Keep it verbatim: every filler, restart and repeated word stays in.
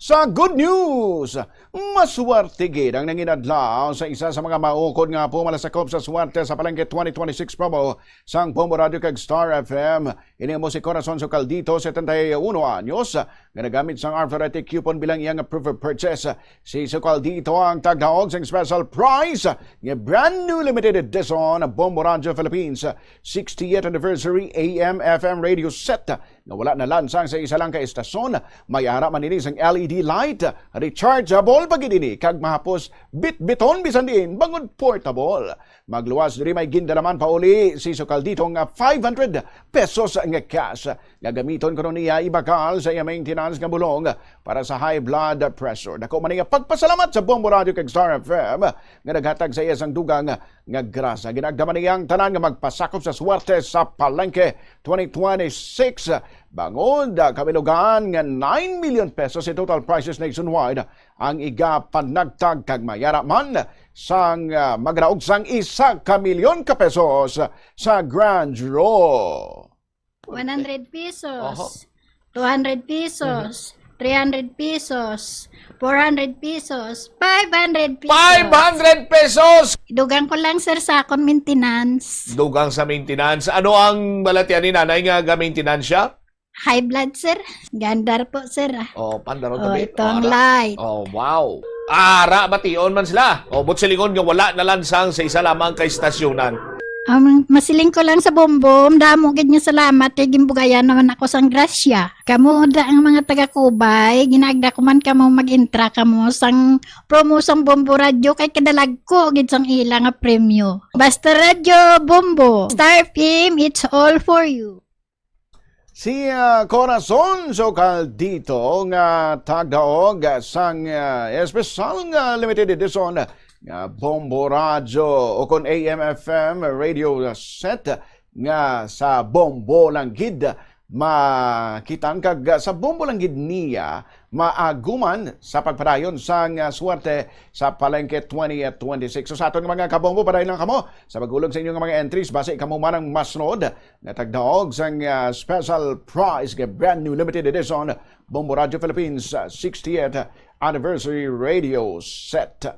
Sa good news, maswerte gid ang nanginadlaw sa isa sa mga maukod nga pumalasakop sa swerte sa Palengke twenty twenty-six promo sang Bombo Radio kag Star F M. Ini mo si Corazon Socaldito, setenta y uno anyos, nga nagamit sang Arthritic Coupon bilang iyang proof of purchase. Si Socaldito ang tagdaog sang special prize nga brand new limited edition Bombo Radio Philippines sixtieth Anniversary A M F M Radio Set nga wala nalansang sa isa lang ka estasyon. May ara man ini sang L E D light, rechargeable pa gid ini, kag mahapos bitbiton bisan diin bangod portable. Magluwas diri may gindala man pauli si Socaldito nga five hundred pesos nga cash nga gamiton kuno niya ibakal sa iya maintenance nga bulong para sa high blood pressure. Dako man nga pagpasalamat sa Bombo Radio kag Star F M nga naghatag sa iya sang dugang nga grasa. Ginagdaman niya ang tanan nga magpasakop sa swerte sa Palengke twenty twenty-six. Bangod, ah, kabilugan nga nine million pesos si total prizes nationwide ang igapanagtag, kag may ara man sang, ah, magdaog sang isa ka milyon ka pesos sa grand draw. One hundred pesos, Oho. two hundred pesos, three hundred pesos, four hundred pesos, five hundred pesos. Five hundred pesos! Dugang ko lang, sir, sa akong maintenance. Dugang sa maintenance. Ano ang balatian ni nanay nga ga-maintenance siya? High blood, sir. Gandar po, sir, ah. Oh, pandar Oh, tabi. Ito ang Ara. Light. Oh, wow. Ara, bation man sila. Oh, but silingon nga wala nalansang sa isa lamang ka estasyonan. Ang masiling ko lang sa Bombom, damo gid nga salamat kay ginbugayan naman ako sang grasya. Kamo da ang mga taga Cubay, ginagda ko man kamo mag-intra kamo sang promo sang Bombo Radyo kay kadalagko gid sang ila nga premyo. Basta Radyo Bombo, Star F M, it's all for you. Si, ah, Corazon Socaldito nga tagdaog sang, ah, espesyal nga limited edition nga Bombo Radyo o kon A M F M radio set nga sa Bombo lang gid makitang kag sa Bombo lang gid niya maaguman sa pagpadayon sang, ah, swerte sa Palengke twenty twenty-six. So, sa aton nga mga kabombo, padayon lang kamo sa pag-ulog sa inyong mga entries. Basi kamo man ang masunod nga tagdaog sang, ah, special prize nga brand new limited edition Bombo Radio Philippines, ah, sixtieth Anniversary Radio Set.